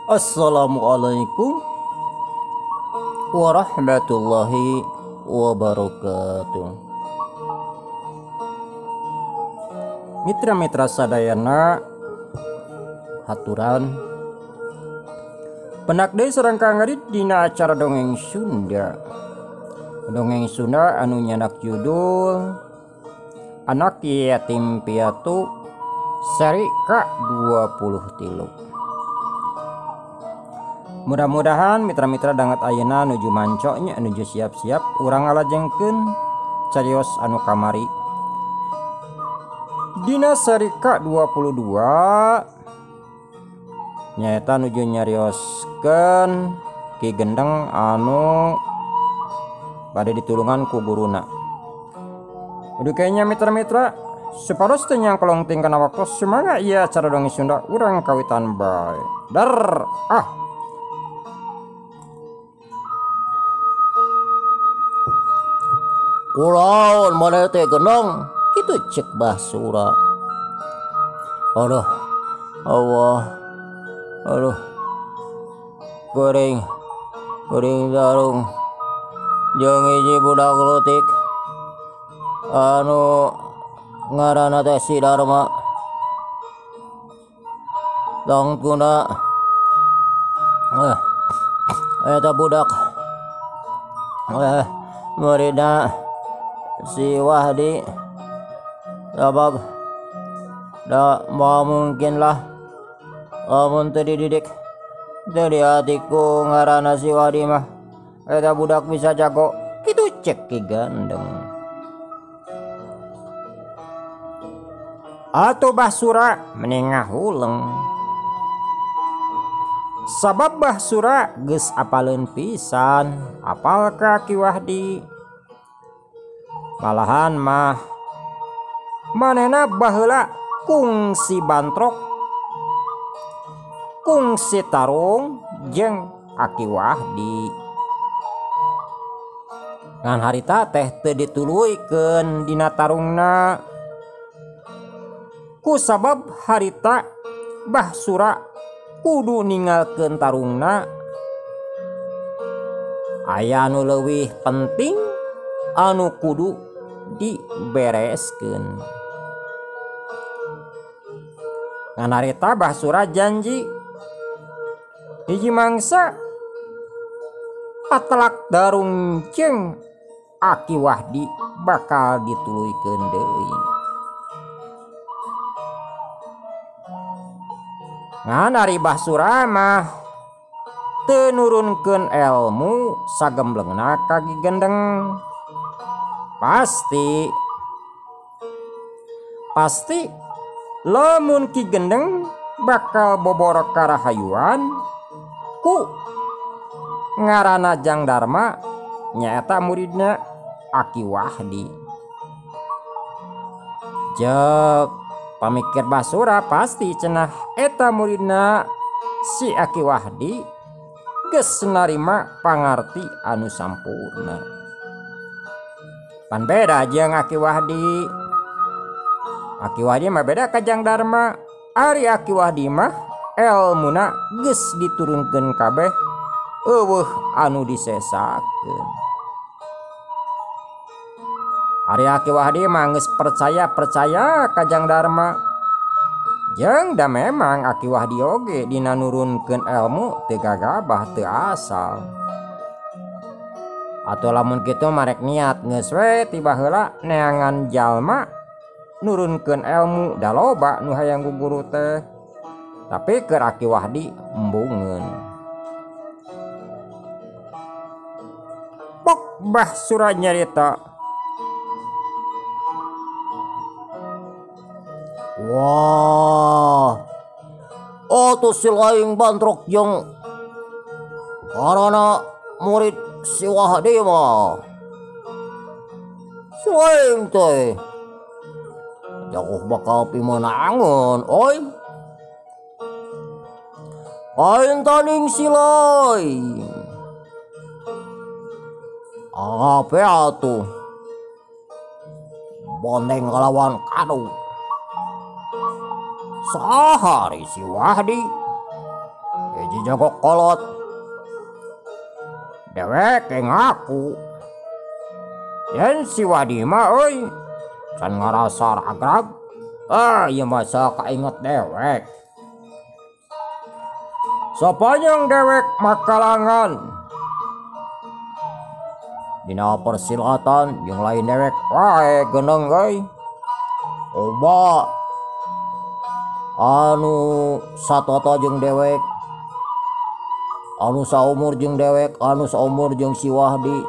Assalamualaikum warahmatullahi wabarakatuh. Mitra-mitra sadayana haturan penak deui sareng Kang Adit dina acara Dongeng Sunda. Dongeng Sunda anu nyanak judul Anak Yatim Piatu seri ka-23. Mudah-mudahan mitra-mitra danget ayeuna nuju manco nya nuju siap-siap urang ngalajengkeun carios anu kamari. Dina seri ka-22 nyaeta nuju nyarioskeun Ki Gendeng anu bade ditulungan ku guruna. Udah kayaknya mitra-mitra supados teu nyangkolong ting kana waktu semangat ieu acara Dongeng Sunda urang kawitan bae. Dar ah. Kulaon maneh teh Gendeng, kitu cek Bah Sura. Aduh, Allah, aduh, geuring, geuring tarung, jeung hiji budak leutik, anu ngaranna teh si Darma. Tangtuna, eta budak, muridna si Wahdi, sabab da mau mungkin lah amun teu dididik teu diatiku ngaranna si Wahdi mah eta budak bisa jago, kitu cek Ki Gendeng. Atuh Bah Sura mending ngahuleng, sabab Bah Sura geus apaleun pisan apal ka Ki Wahdi. Malahan mah manehna baheula kungsi bantrok, kungsi tarung jeung Aki Wahdi. Ngan harita teh teu dituluykeun dina tarungna ku sabab harita Bah Sura kudu ninggalkeun tarungna. Aya anu leuwih penting anu kudu dibereskeun. Ngan harita Bah Sura janji hiji mangsa patelak darung jeung Aki Wahdi bakal dituluykeun deui. Ngan ari Bah Sura mah teu nurunkeun elmu sagemblengna ka Ki Gendeng. Pasti pasti lamun Ki Gendeng bakal boboro karahayuan ku ngaranna Jang Darma nyaeta muridna Aki Wahdi. Jek pamikir Bah Sura pasti cenah eta muridna si Aki Wahdi geus narima pangarti anu sampurna. Pan beda jeung Aki Wahdi. Aki Wahdi mah beda ka Jang Darma. Ari Aki Wahdi mah elmuna geus diturunkeun kabeh, eueuh anu disesakeun. Ari Aki Wahdi mah geus percaya-percaya ka Jang Darma. Jeung da memang Aki Wahdi oge dina nurunkeun elmu teu gagabah teu asal. Atau lamun kitu marek niat geus we tiba heula neangan jalma nurunkeun elmu da loba nu hayang guguru teh. Tapi keur Aki Wahdi embungeun. Pok Bah Sura nyarita. Wah, atuh si laing bantrok jeung karana murid si Wahdi mah. Si laing teh jauh bakal pimenangan oi. Aing tanding si laing. Apa atuh? Bonteng kalawan kadu. Saha ari si Wahdi? Hiji jago kolot. Dewek ngaku. Yen si Wahdi mah euy can ngarasa ragrag. Ah, ieu mah kainget dewek. Sapanjang dewek makalangan dina persilatan jeung lain dewek wae geneng euy. Oba anu satoto jeung dewek, anu saumur jeung dewek, anu saumur jeung si Wahdi.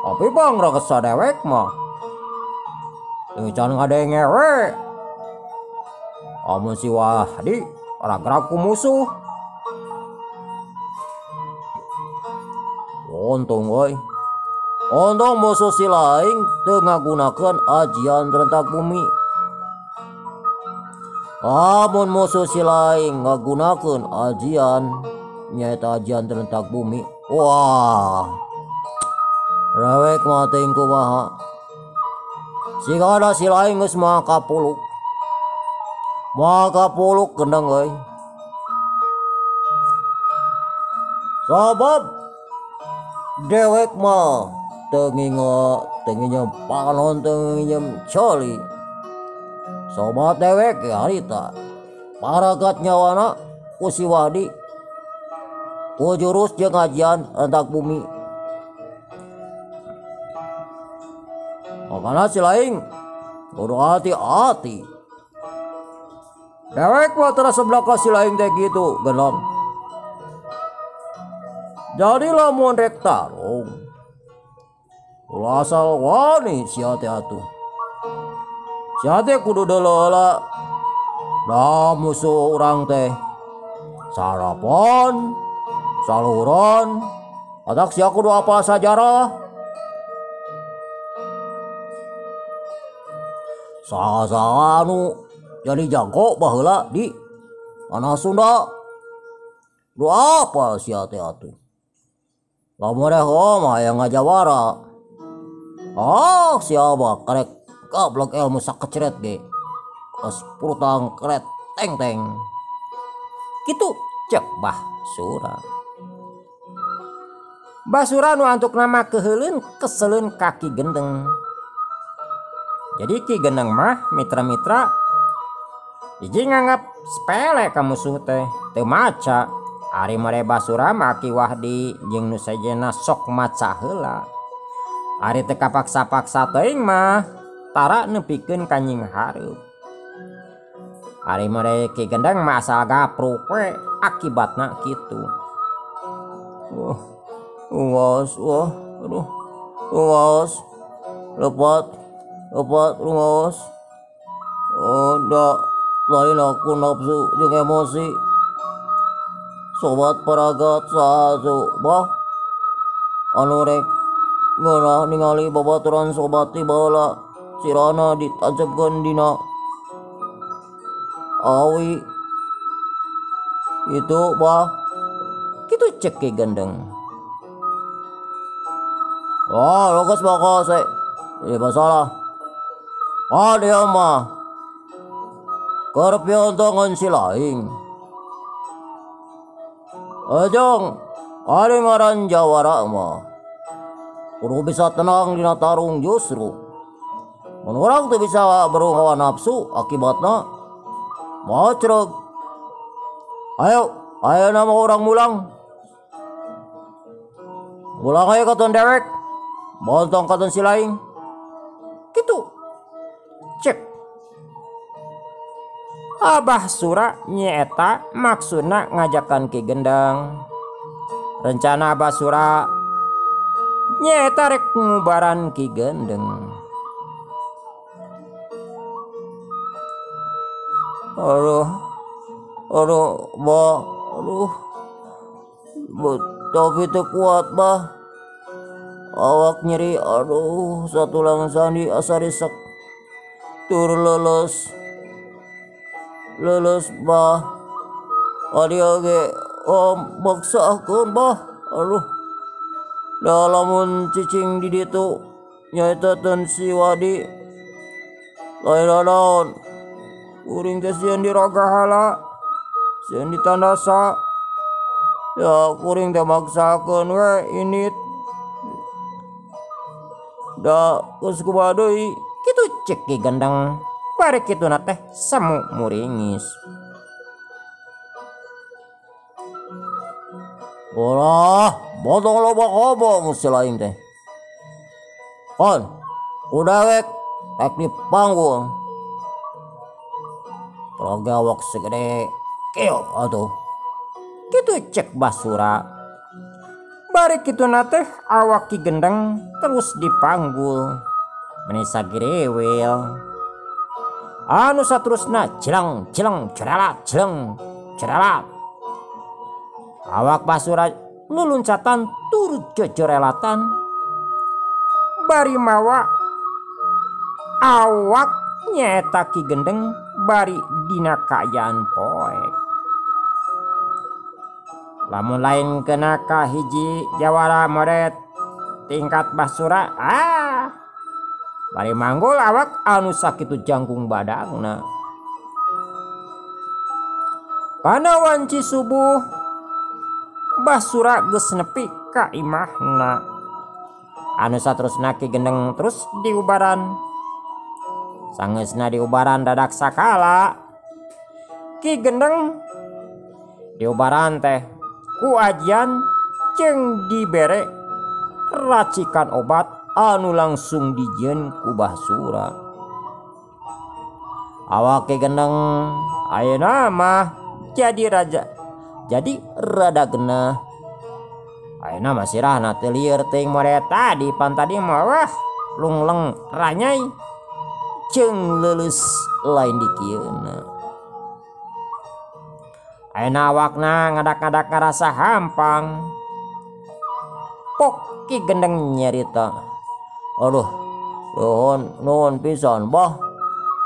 Tapi bang rekesa dewek mah teu can ngadenge we. Amun si Wahdi ragrag ku musuh. Untung euy. Untung musuh si laing teu ngagunakeun ajian rentak bumi. Amun musuh si laing ngagunakeun ajian nyaeta ajian rentak bumi. Wah. Rewek mah teuing kumaha. Sigana si laing geus moal kapuluk. Moal kapuluk gendeng euy. Sabab dewek mah teu ngingo, teu nginjem panon, teu nginjem coli. Sobat dewek ge harita paragat nyawana ku si Wahdi ku jurus jeung ajian rentak bumi. Makana si laing kudu hati-hati. Dewek mah terasa belaka si laing teh kitu gendong. Jadi lamun rek tarung ulah asal wani sia teh atuh. Sia teh kudu deuleu da musuh urang teh sarapan, saluran, atak sia kudu apal sajarah. Saha-saha anu jadi jago baheula di tanah Sunda. Kudu apal sia teh atuh. Lamun rek mah hayang ngajawara. Ah, siapa karek gablek ilmu sakecret ge. Kos purutang keret teng-teng. Kitu cek Bah Sura. Bah Sura nu antuk nama keheuleun keseleun ka Ki Gendeng. Jadi Ki Gendeng mah mitra-mitra hiji nganggap sepele ka musuh teh, teu maca. Ari mere Bah Sura mah Ki Wahdi jeung nu sejenna sok maca heula. Ari teu kapaksa-paksa teuing mah tara nepikeun ka nying hareup. Ari mere Ki Gendeng mah asal gapruk we akibatna kitu. Wah, ungaos, wah, aduh, ungaos, lepat, lepat, ungaos. Oh, da, lain aku nafsu jeung emosi. Sobat paragat satu bah, anu rek ngeunah ningali babaturan sobat ti baheula sirana ditancepkeun dina awi itu bah. Kitu cek Ki Gendeng. Oh, geus bakal se. Ini masalah. Ah, dia mah keur piontongan si laing. Ajong, ari ngaran jawara mah kudu bisa tenang dina tarung justru. Mun urang teu bisa berung hawa nafsu akibatna macreg. Ayo, ayo nama urang mulang. Mulang ayo katon dewek. Bontong katon si laing. Kitu. Cek. Abah Sura nyaeta maksudna ngajakan Ki Gendeng. Rencana Abah Sura nyaeta rek ngubaran Ki Gendeng. Aduh, aduh, bah, aduh, tapi teu kuat bah. Awak nyeri, aduh, satulang sandi asa risek. Tur leles, leles bah. Adi oge, oh, maksakeun bah. Aduh, da lamun cicing di ditu Nyaeta teu si Wadi. Lain naon. Kuring teh sieun diragahala. Sieun ditandasa. Ya kuring teh maksakeun we init. Da geus kumaha deui. Kitu cek Ki Gendeng. Bari kituna teh semu muringis. Ulah, botong loba ngomong si lain teh. Kon, udah rek, rek di panggung. Progawak segede kieu atuh. Kitu cek Basura. Bari kituna teh awak Ki Gendeng terus dipanggul. Meni sagirewel. Anu saterusna jeleng jeleng ceralat jeleng ceralat. Awak Basura luluncatan turut jojorelatan. Bari mawa awak nyaeta Ki Gendeng bari dina kaayaan poek. Lamun lain kena ka hiji jawara modet tingkat Basura, bari manggul awak anu sakitu jangkung badangna. Kana wanci subuh Basura geus nepi ka imahna. Anu saterusna Ki Gendeng terus diubaran. Sangeusna diubaran dadak sakala. Ki Gendeng diubaran teh ku ajian jeung dibere racikan obat anu langsung dijieun ku Basura. Awak Ki Gendeng ayeuna mah jadi raja. Jadi rada genah. Ayeuna mah sirahna teu lieur teuing mode tadi pan tadi mah wah lungleng ranyai jeung leuleus lain dikieuna. Ayeuna awakna ngadak-ngadak ngarasa hampang. Pok Ki Gendeng nyarita. Aduh, nuhun nuhun pisan bah.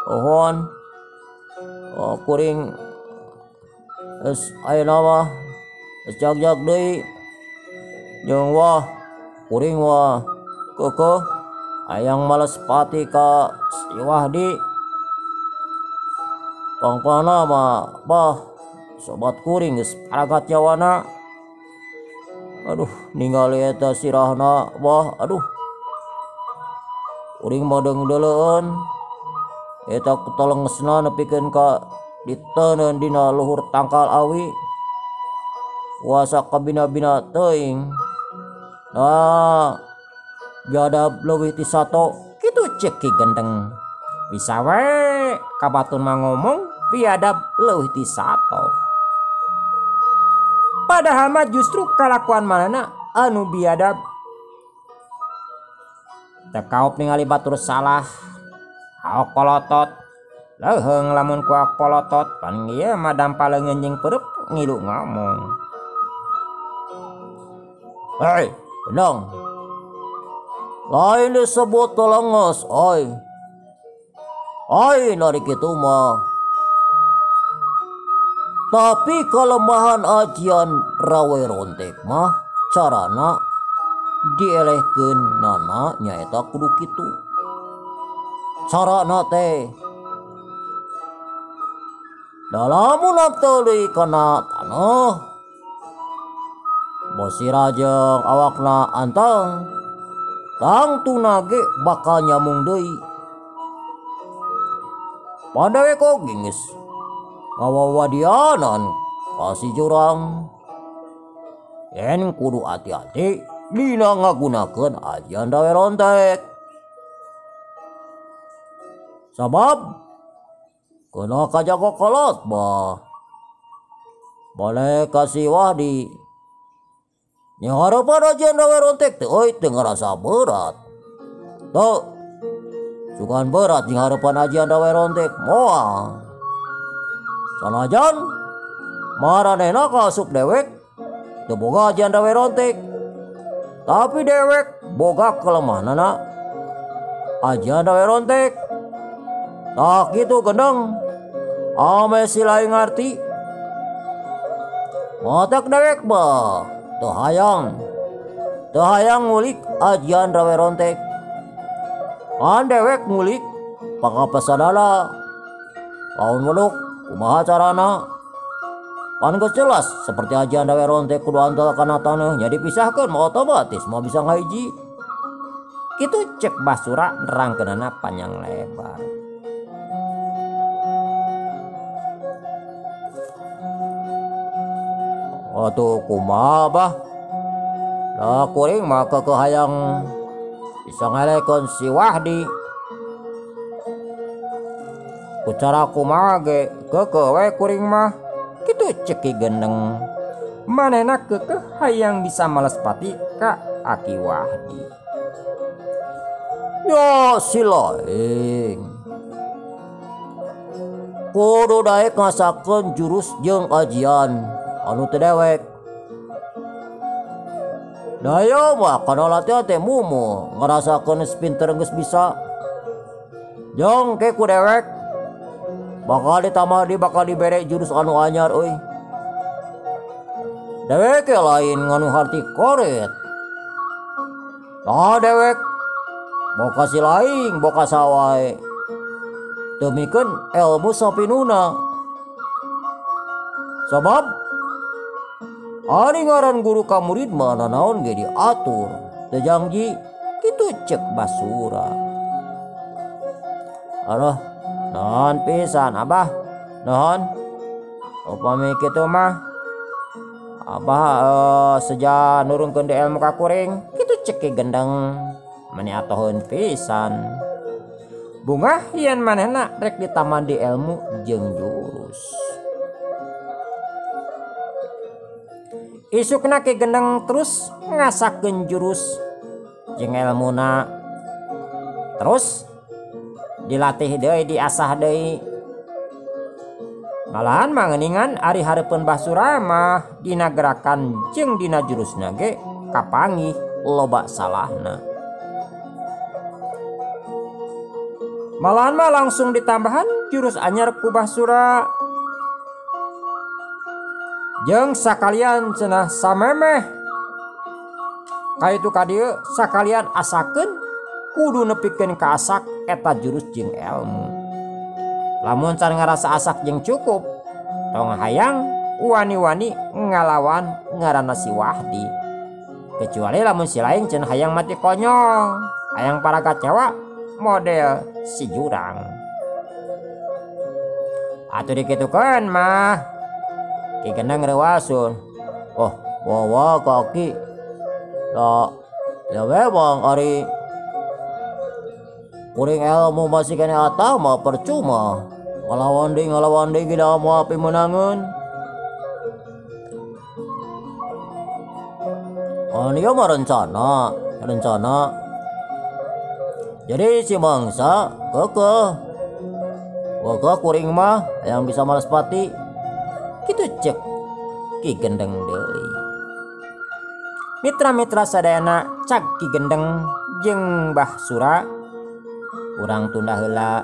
Nuhun. Oh, kuring geus ayeuna mah geus jag-jag deui. Jeung wah kuring wah keukeuh hayang males pati ka si Wahdi. Pangpana mah bah sobat kuring geus paragat nyawana. Aduh ningali eta sirahna bah aduh. Kuring mah deung-deuleueun eta kutalengesna nepikeun ka diteundeun dina luhur tangkal awi. Kuasa kabina-bina teuing. Nah, biadab leuwih ti sato. Kitu cek Ki Gendeng. Bisa we kabatun mah ngomong biadab leuwih ti sato. Padahal mah justru kalakuan manana anu biadab. Teu kaop ningali batur salah. Haok polotot. Leuheung lamun kuak polotot pan ieu mah dampa leungeun jeung peureub ngilu ngomong. Hei, Gendeng. Lain disebut telenges, oi. Oi, nari kitu mah. Tapi kelemahan ajian rawe rontek mah carana dielehkeun nana nyaeta kudu kitu. Carana teh dalamun teu deui kana taneuh. Bosira jeung awakna anteng. Tangtuna ge bakal nyamung deui. Pandewe oge geus ngawawadianan ka si jurang. Yen kudu hati-hati dina ngagunakeun ajian rawe rontek. Sabab kena kajago kolot bah. Boleh kasih Wahdi. Nyarepan ajian rawe rontek teh euy teu ngarasa berat. Teu sugan berat nyarepan ajian rawe rontek moal. Sanajan maranehna kaasup dewek teu boga ajian rawe rontek. Tapi dewek boga kelemahanana ajian rawe rontek. Tah kitu Gendeng. Ame si lain ngarti. Matak dewek bah. Teu hayang ngulik ajian rawe rontek. An dewek ngulik pakapesadana. Laun weduk kumaha carana? Pan geus jelas seperti ajian dawe ronte kudu antal kana taneuh nya dipisahkeun mah otomatis moal bisa ngahiji. Kitu cek Basura nerangkeunana panjang lebar. Atuh kumaha bah? Da kuring mah keukeuh hayang bisa ngelekeun si Wahdi. Ku cara kumaha ge keukeuh we kuring mah. Kitu cek Ki Gendeng. Manehna keukeuh hayang bisa malespati ka Aki Wahdi. Ya si laing. Kudu daek ngasakeun jurus jeung ajian anu teu dewek. Da ieu mah kana latihan teh mumu ngarasakeun geus pinter geus bisa. Jeung ke ku dewek bakal ditambah di bakal dibere jurus anu anyar euy. Dewek lain nganu harti koret. Tah dewek boka si laing boka sawae. Teu mikeun ilmu sapinuna. Sabab ari ngaran guru ka murid mah nanaon ge diatur. Teu jangji kitu cek Basura. Aduh, naon pisan abah? Naon? Upami kitu mah abah seja nurunkeun deui ilmu ka kuring, kitu cek Ki Gendeng. Meni atoheun pisan. Bungah yen manehna rek ditaman di ilmu jeung jurus. Isukna Ki Gendeng terus ngasakeun jurus jeung elmuna. Terus dilatih deui, diasah deui. Malahan mangeningan ari hareupeun Basura mah dina gerakan jeung dina jurusna ge kapanggih loba salahna. Malahan mah langsung ditambahan jurus anyar ku Basura. Jeung sakalian cenah samemeh kaitu ka dieu sakalian asakeun kudu nepikeun ka asak eta jurus jeung ilmu. Lamun can ngarasa asak jeung cukup tong hayang wani-wani ngalawan ngaranna si Wahdi. Kecuali lamun si lain cenah hayang mati konyol, hayang paraga cewa model si jurang. Atuh dikitukeun mah Ki Gendeng reuasun. Oh, bawa kaki. Da, ya memang ari kuring ilmu masih kene atah mah percuma. Ngalawan deui gila moal pimeunangeun. Oh, ieu mah rencana. Jadi si mangsa keukeuh. Keukeuh kuring mah yang bisa malespati. Kitu cek Ki Gendeng deui. Mitra-mitra sadayana cag Ki Gendeng jeung Bah Sura urang tunda heula.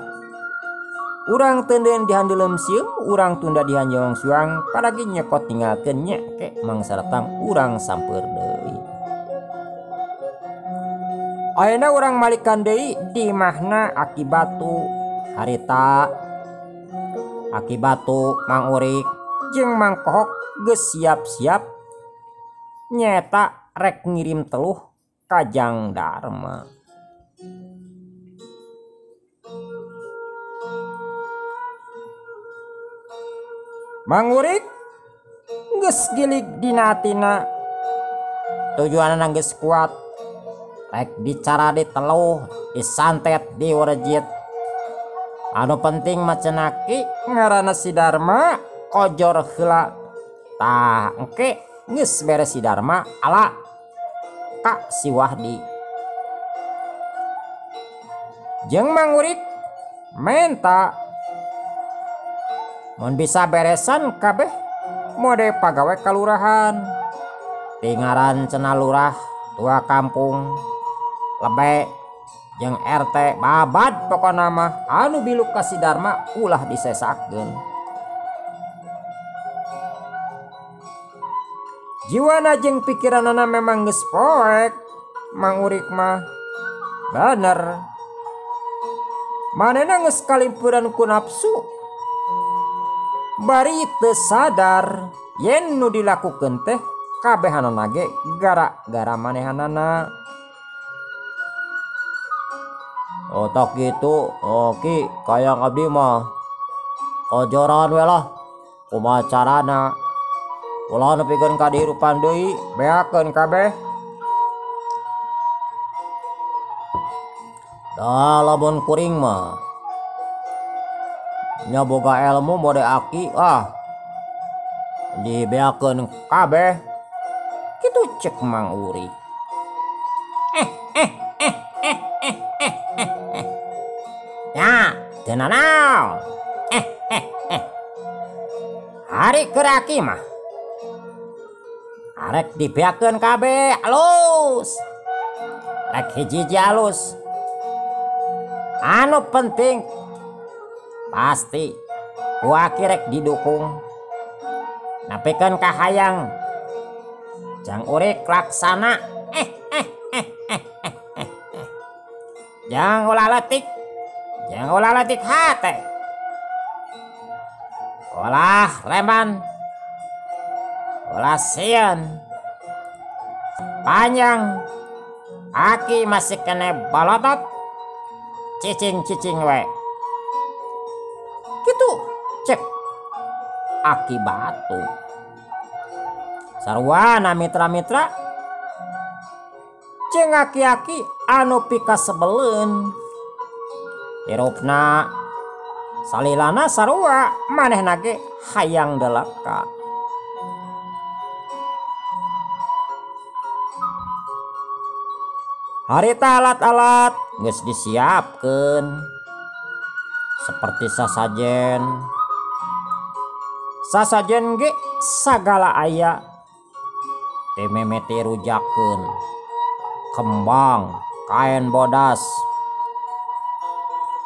Urang teunden di handeuleum sieum, urang tunda di hanjong suang, paragi nyekot tinggalkeun nya ke mangsa datang urang sampeur deui. Ayeuna urang malikan deui di mahna Aki Batu harita. Aki Batu Mang Urik jeung Mang Kohok geus siap-siap nyeta rek ngirim teluh ka Jang Darma. Mang Urik geus gilig dina atina, tujuanna geus kuat rek dicara diteluh, disantet, diwerjit. Anu penting mah cenah ki ngaranna si Darma kojor heula. Tah engke geus beres si Darma ala ka si Wahdi. Jeung Mang Urik menta mun bisa beresan kabeh mode pagawe kalurahan. Tingaran cenah lurah tua kampung lebe jeung RT babad pokona mah anu biluk ka si Darma ulah disesakeun. Jiwana jeung pikiranana memang geus poek Mang Urik mah. Bener. Manehna geus kalimpuran ku nafsu bari teu sadar yen nu dilakukeun teh kabehanana ge gara-gara manehanana. Oh tak gitu, oke kayang abdi mah kojoran we lah kumaha carana ulah nepikeun ka dihirupan deui beakeun kabeh. Dah lamun kuring mah nya boga ilmu mode aki ah dibeakeun kabeh kitu cek Mang Uri. Ya teu nanaon. Hari keur aki mah arek dibeakeun kabeh alus, rek hiji-hiji alus. Anu penting pasti ku aki rek didukung nepikeun ka hayang jang Urik laksana. Jang ulah leutik, jang ulah leutik hate, ulah reman, ulah sieun. Panjang aki masih kene balotot cicing-cicing we kitu cek aki batu. Sarwana mitra-mitra jeung aki-aki anu pikasebeleun hirupna salilana sarua manehna ge hayang deleka. Harita alat-alat geus disiapkeun seperti sasajen. Sasajen ge sagala aya timimiti rujakeun kembang, kain bodas,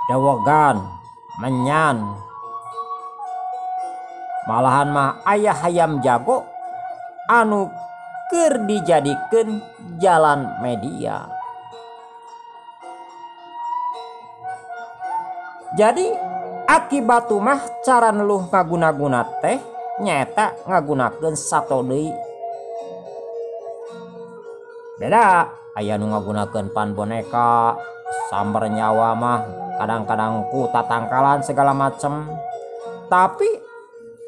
dewegan, menyan, malahan mah aya hayam jago anu keur dijadikeun jalan media. Jadi aki batu mah cara neluh ngaguna-guna teh nyaeta ngagunakeun sato deui. Beda aya nu ngagunakeun pan boneka, samber nyawa mah kadang-kadang ku tatangkalan segala macem. Tapi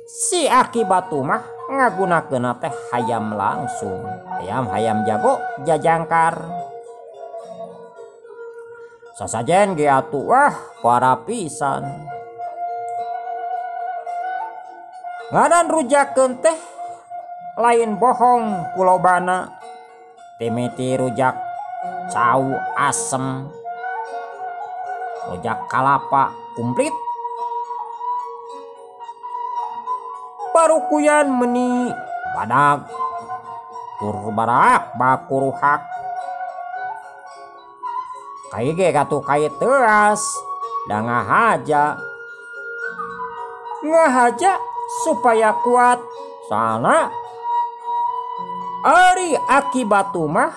si aki batu mah ngagunakeun teh hayam langsung, hayam jago jajangkar. Sasajen ge atuh wah para pisan. Ngaran rujakeun teh lain bohong kulobana. Timiti rujak cau asem, rujak kalapa kumplit, parukuyan meni badag tur barak bakuruhak. Kai ge katuh kai teas da ngahaja ngahaja supaya kuat sana. Ari aki batu mah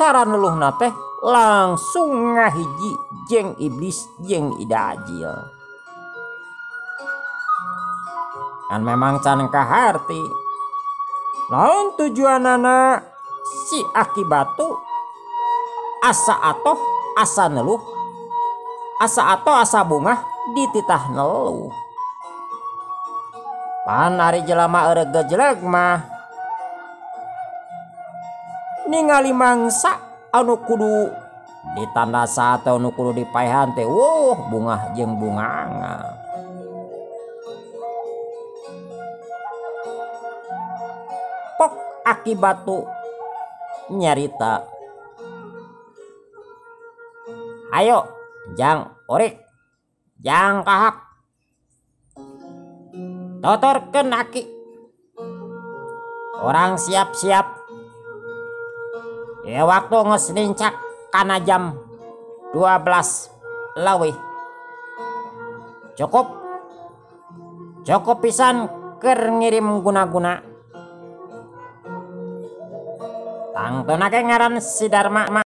cara neluhna teh langsung ngahiji jeung iblis jeung idajil. Kan memang can kaharti naon tujuanana si aki batu asa atoh asa neluh, asa atoh asa bungah dititah neluh. Pan ari jelema eureuh gejeleg mah ningali mangsa anu kudu ditandasa atau anu kudu dipaehan teh wuh bungah jeung bunganga. Pok aki batu nyarita, ayo jang Urik, jang kahak, tuturkeun aki. Orang siap-siap. Ya waktu geus nincak kana jam 12 leuwih. Cukup. Cukup pisan keur ngirim guna-guna. Tangtuna ge ngaran si Darma.